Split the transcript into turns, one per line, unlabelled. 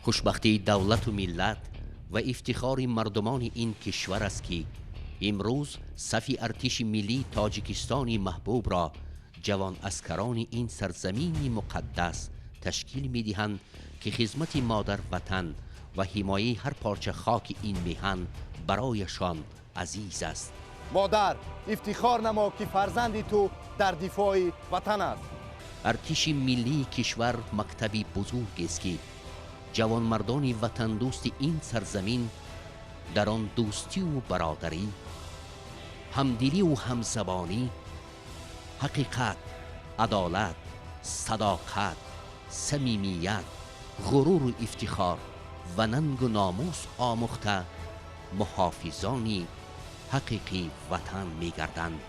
Хушбахтии давлату миллат ва ифтихори мардумони ин кишвар аст, ки имрӯз сафи артиши миллии Тоҷикистони маҳбубро ҷавонаскарони ин сарзамини муқаддас ташкил медиҳанд, ки хизмати модарватан ва ҳимояи ҳар порча хоки ин меҳан барояшон азиз аст.
Модар, ифтихор намо, ки фарзанди ту дар дифои ватан аст.
Артиши миллии кишвар мактаби бузургест, ки ҷавонмардони ватандӯсти ин сарзамин дар он дӯстиву бародарӣ, ҳамдиливу ҳамзабонӣ, ҳақиқат, адолат, садоқат, самимият, ғуруру ифтихор ва нангу номус омӯхта, муҳофизони ҳақиқии ватан мегарданд.